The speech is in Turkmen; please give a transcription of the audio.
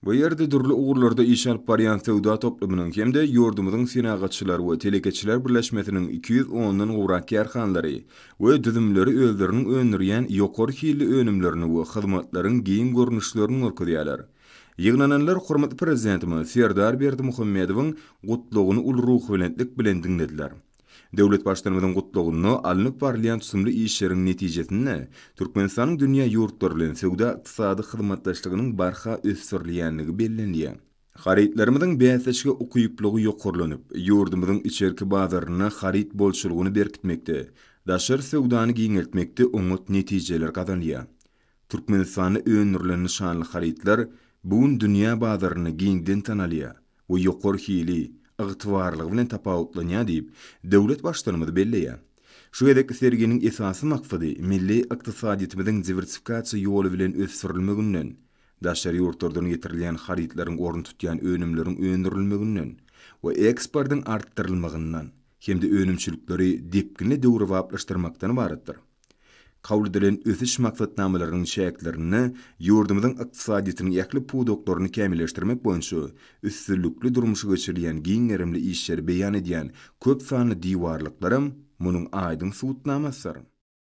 Bu ýerde dürli ugurlarda iş alyp barýan söwda toplumynyň hem-de ýurdumyzyň Senagatçylar we telekeçiler birleşmesiniň 200 ondan gowrak kärhanalary we düzümleri özleriniň öndürýän ýokary hilli önümlerini we hyzmatlaryň giň görnüşlerini görkezýärler. Ýygnananlar hormatly Prezidentimiz Serdar Berdimuhamedowyň Gutlagyny uly ruhubelentlik bilen diňlediler. Döwlet Baştutanymyzyň Gutlagynda alnyp barylýan tutumly işleriň netijesinde Türkmenistanyň dünýä ýurtlary bilen söwda-ykdysady hyzmatdaşlygynyň barha ösdürilýändigi bellenilýär. Harytlarymyzyň bäsleşige ukyplygy ýokarlanyp, ýurdumyzyň içerki bazarynda haryt bolçulygyny berkitmekde, daşary söwdany giňeltmekde oňat netijeler gazanylýar. Türkmenistanda öndürilen nyşanly harytlar bu gün dünýä bazarynda giňden tanalýar we ýokary hili, ygtybarlylygy bilen tapawutlanýar diýip, döwlet Baştutanymyz belleýär. Şu gezekki serginiň esasy maksady milli ykdysadyýetimiziň diwersifikasiýa ýoly bilen ösdürilmeginden, daşary ýurtlardan getirilýän harytlaryň ornuny tutýan önümleriň öndürilmeginden we eksportyň artdyrylmagyndan hem-de önümçilikleri depginli döwrebaplaşdyrmakdan ybaratdyr. Kabul edilen ösüş maksatnamalarynyň çäklerinde ýurdumyzyň ykdysadyýetiniň ähli pudaklaryny kämilleşdirmek boýunça üstünlikli durmuşa geçirilýän giň gerimli işleri beýan edýän köp sanly diwarlyklaram munuň aýdyň subutnamasydyr.